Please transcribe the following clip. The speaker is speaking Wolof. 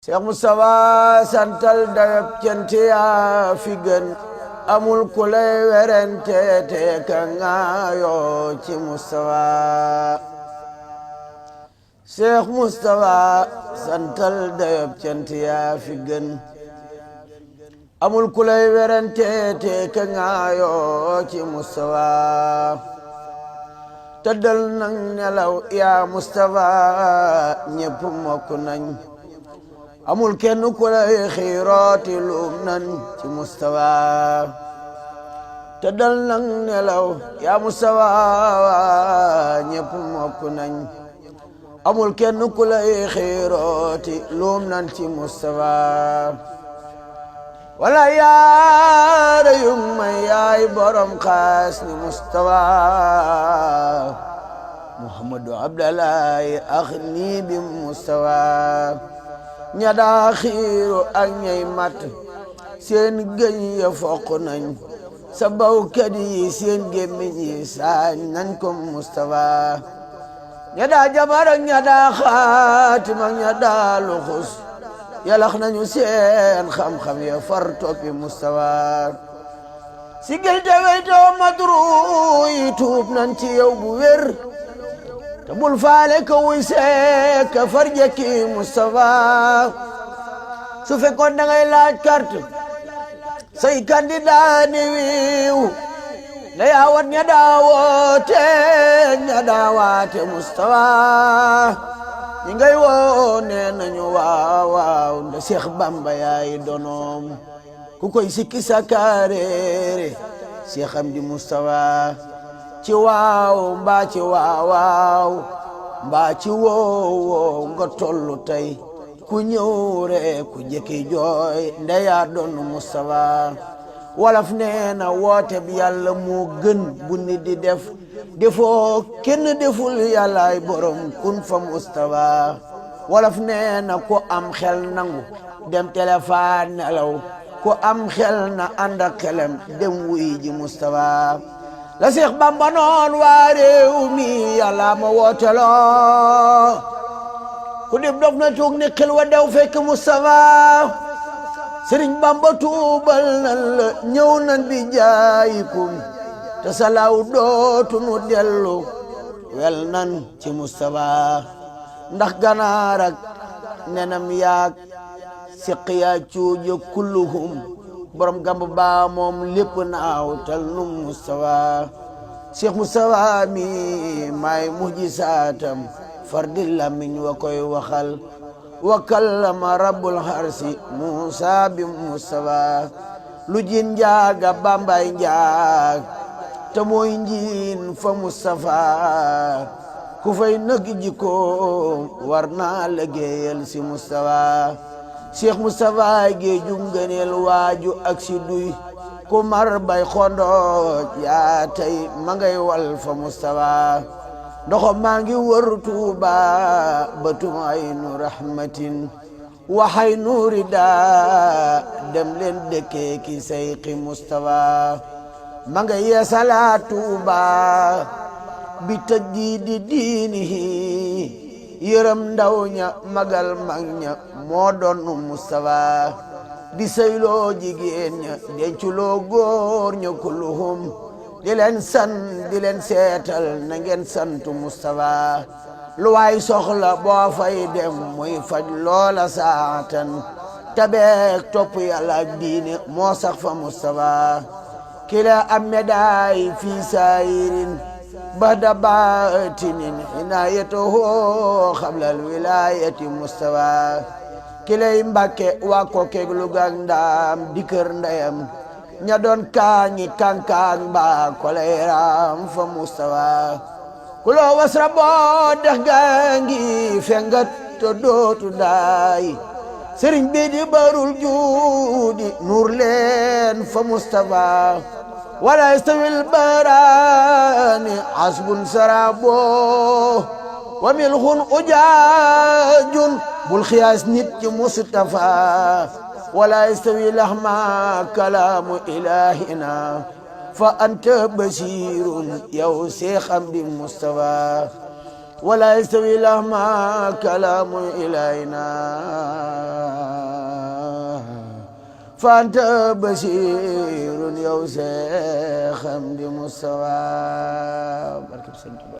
Cheikh Moustapha santal dayab cant yaa fi gën amul ku lay werante te ka ngaayoo ci Moustapha Cheikh Moustapha santal dayab cant yaa fi gën amul ku lay werante te ka ngaayoo ci Moustapha tëddal nang nelaw yaa Moustapha ñépp mokk nañ amul kenn ku lay xiirooti luum nan ci Moustapha tëddal nang nelaw yaa Moustapha ñépp mokk nañ amul kenn ku lay xiirooti luum nan ci Moustapha wala yaara yung may yaay borom xaas ni Moustapha Muhammadu Abdallahi ax nii bi Moustapha ña daa xiiru ak ñay mat seen gëñ ya foq nañ sa bawkat yi seen gémmiñ yi saañ nañ ko Moustapha ña daa jabar ak ña daa xaatim ak ña daa luxus yalax nañu seen xam-xam ya far toppi Moustapha si gël te weytoo madru yi tuub nañ ci yow bu wér te bul faale ka wuy seek ka far jekki Moustapha su fekkoon da ngay laaj carte say candidat ni wiiw na yaawat ña daawaate Moustapha ñi ngay woo nee nañu waaw nda Seex Bamba yaay donoom ku koy sikki sakaareere Seex Amdi Moustapha ci waaw mbaa ci waaw mbaa ci woow nga tollu tey ku ñëw rek ku jëkki jooy ndeyaa doon Moustapha wolof nee na woote bi yàlla moo gën bu nit di def defoo kenn deful yàllaay borom kun fa Moustapha wolof nee na ku am xel nangu dem téléphone nelaw ku am xel na ànd ak xelam dem wuy ji Moustapha la Seex Bamba noon waa réew mi yàlla ma wooteloo ku dib dof na tuug ni xel wa dew fekk Moustapha Sëriñ Bamba tuubal nan la ñëw nan bi jaayikum te salaaw dootu nu dellu wel nan ci Moustapha ndax ganaar ak nenam yaag siqiya cuuja kulluhum borom gamb baa moom lépp naaw tal nu Moustapha Cheikh Moustapha mi may mujjisaatam fardi lamiñ wa koy waxal wa kallama rabbul harsi Musa bi Moustapha lu jin njaaga bambay njaag te mooy njiin fa Moustapha ku fay nëg jikkoom war naa liggéeyal si Moustapha Cheikh Moustapha géeju ngëneel waaju ak si duy ku mar bay xondooj yaa tey ma ngay wal fa Moustapha ndoxo maa ngi wër Tuuba batum aynu rahmatin waxay nuuri daa dem leen dëkkee ki sayqi Moustapha ma nga yeesalaat Tuuba bi tajdiidi diinihi yërëm ndaw ña magal mag ña moo doon Moustapha di sëyloo jigéen ña denculoo góor ña kulluhum di leen di leen seetal na ngeen santu Moustapha lu waay soxla boo fay dem muy faj loola saatan tabeek topp yàlla ak diine moo sax fa Moustapha kila am médaille fii saayirin bada baatinin inaayatuhu xablal wilaayati Moustapha kilay Mbàkke waa ko keeg lu gang ndaam di kër ndeyam ña doon kaañi kankaan ba koleeram fa Moustapha kuloo wasra boo dex gaangi fengat to dootu daay sëriñ bi di barul juudi nur leen fa Moustapha wala istawil barani asbun sarabo wa milxun ujaajun bul xiyaas nit ci Moustapha wala yastawi lahma kalaamu ilahina fa anta basirun yow Seex Amdi Moustapha ولا يستوي لهما كلام إلينا fanta basirun yow Seex Amdi Mustafa barke